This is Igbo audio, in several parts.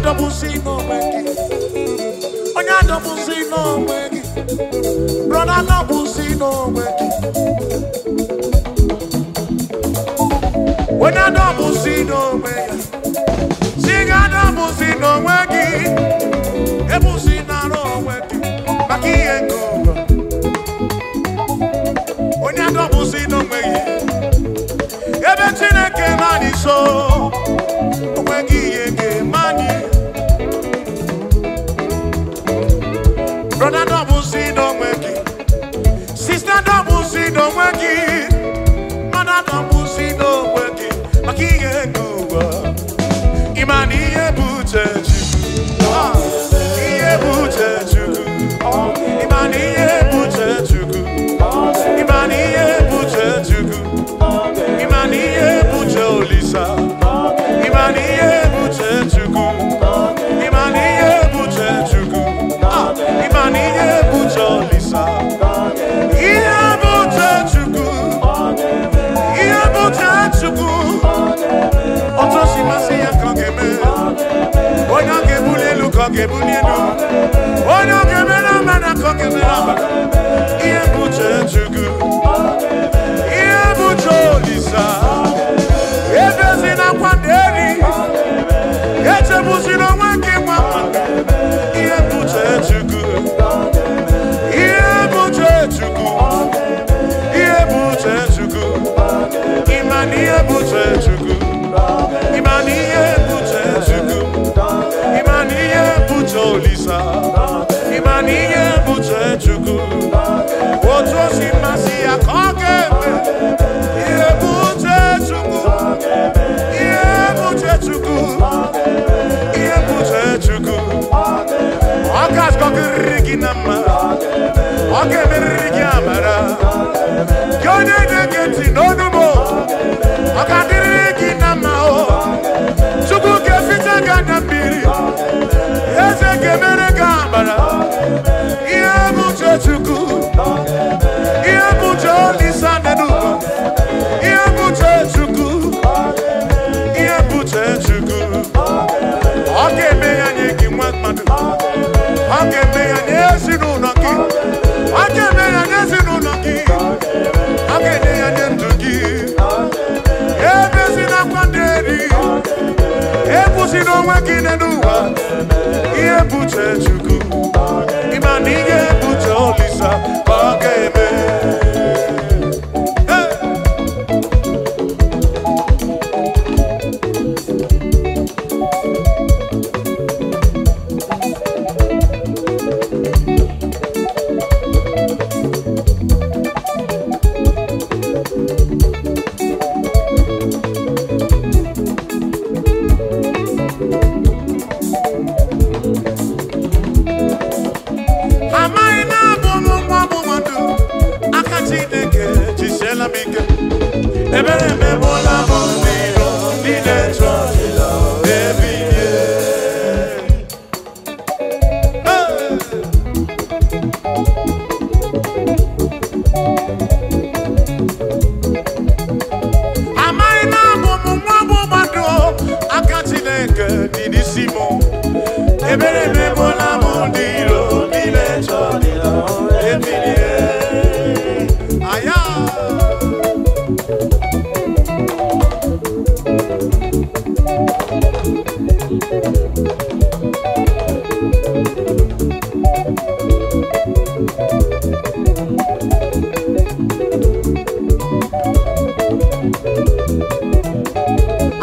adọgbusi n'onwe gị. Onye adọgbusi n'onwe gị. Brother adọgbusi n'onwe gị. Onye adọgbusi n'onwe ya. Si gị adọgbusi n'onwe gị. Ebusi n'arụ onwe gị maka ihe nke ụwa. Onye adọgbusi n'onwe gị. Ebe Chineke naanị so, onwe gị ihe ga-eme anyị. Brother adọgbusi n'onwe gị. Sister adọgbusi n'onwe gị. Mother adọgbusi n'onwe gị maka ihe nke ụwa. Ịma na ihe bụ uche Chukwu. Ihe bụ uche Chukwu. Ịma na ihe bụ uche Chukwu. Ịma na ihe bụ uche Chukwu. Ịma na ihe bụ uche Olisa. Ịma na ihe bụ uche Chukwu. Ịma na ihe bụ uche Chukwu. Ịma na ihe bụ uche Olisa. Ihe bụ uche Chukwu. Ihe bụ uche Chukwu. Otu o si masị ya ka ọ ga-eme. Onye ọ ga-ebuli elu ka ọ ga-ebuli elu. Onye ọ ga-eme na mmadụ ka ọ ga-eme na mmadụ. Ihe bụ uche Chukwu. Ihe bụ uche Olisa. Ebezina akwa na-eri. Echegbuzina onwe gị nwa mmadụ. Ihe bụ uche Chukwu. Ihe bụ uche Chukwu. Ihe bụ uche Chukwu. Ịma na ihe bụ uche Chukwu. Ịma na ihe bụ uche Chukwu. Ịma na ihe bụ uche Olisa. Ịma na ihe bụ uche Chukwu. Otu o si masị ya ka ọ ga-eme. Ihe bụ uche Chukwu. Ihe bụ uche Chukwu. Ihe bụ uche Chukwu. Ọ ga-azọgịrịrị gị na mma. Ọ ga-emerịrị gị amara. Gị onye na-ege ntị n'olu m, ọ ga-adịrịrị gị na mma o. Chukwu ga-eficha gị anya mmiri. Eze ga-emere gị amara. Ihe bụ uche Chukwu. Ihe bụ uche Olisa n'ụwa. Ihe bụ uche Chukwu. Ihe bụ uche Chukwu. Ọ ga-eme ya nye gị nwa mmadụ. Ọ ga-eme ya nye ezinụlọ gị. Ọ ga-eme ya nye ezinụlọ gị. Ọ ga-enye ya nye ndụ gị. Ebezina akwa ndị-eri. Ekwusina onwe gị n'ụwa. Ihe bụ uche Chukwu. Ịma na ihe bụ uche Olisa ka ọ ga-eme. Hey! Amaghị na abụ m nwa bụ mmadụ. Aka Chineke jisiela m ike. Ebere emegbuola m ndị iro, ndị na-eche ọdịda ebilie. Hey! Amaghị na abụ m nwa bụ mmadụ. Aka Chineke dị n'isi m. Ebere emegbuola m ndị iro, ndị na-eche ọdịda ebilie. Aya!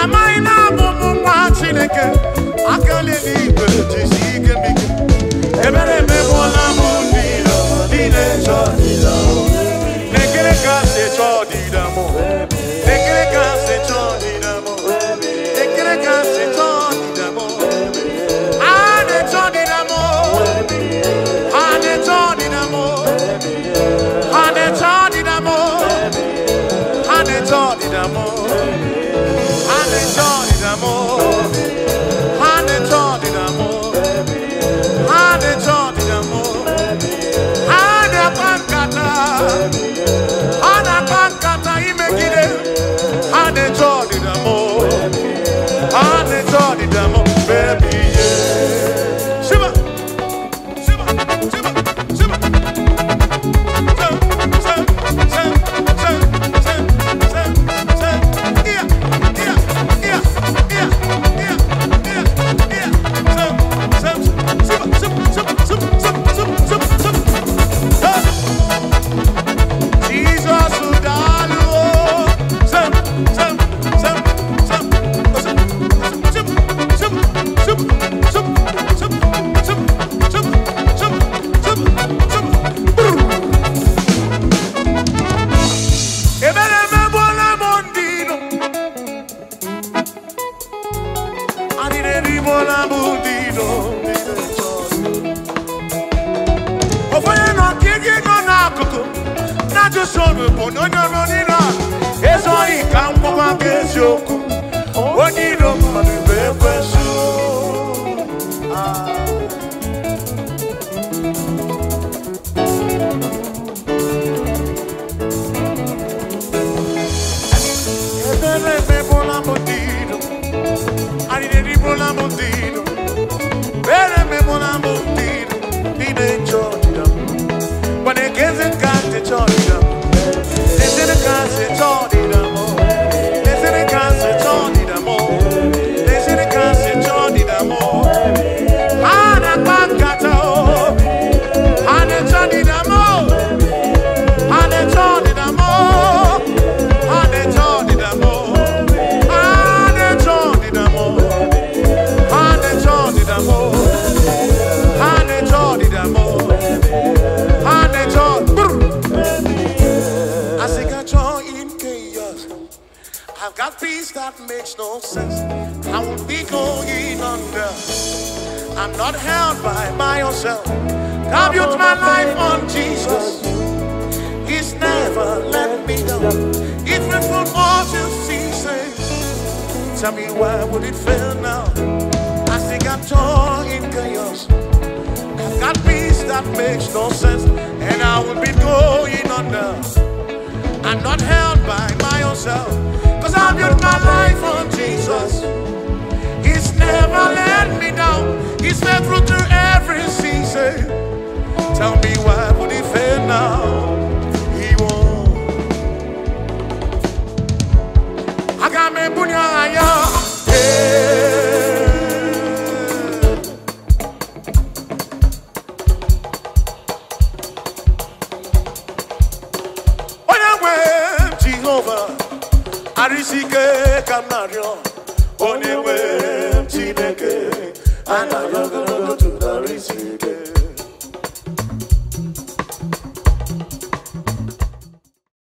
Amaghị na abụ m nwa Chineke. Aka eluigwe jisi ike m ike. Ebere emegbuola m ndị iro, ndị na-eche ọdịda. N'ekere ka si eche ọdịda m. N'ekere ka si eche ọdịda m. N'ekere ka si eche ọdịda m. A na-eche ọdịda m. A na-eche ọdịda m. A na-eche ọdịda m. A na-eche ọdịda m. A na-eche ọdịda m. I've got peace that makes no sense. I won't be going under. I'm not held by myself. I built my life on Jesus. He's never let me down. Even from all the seasons. Tell me why would it fail now? I think I'm joy in chaos. I've got peace that makes no sense, and I will be going under. I'm not held by myself, 'cause I built my life on Jesus. He's never let me down. He's faithful to every season. Tell me why would he fail now? He won't. I got me bunya. Arisike kamario, onye nwe Chineke, anayo.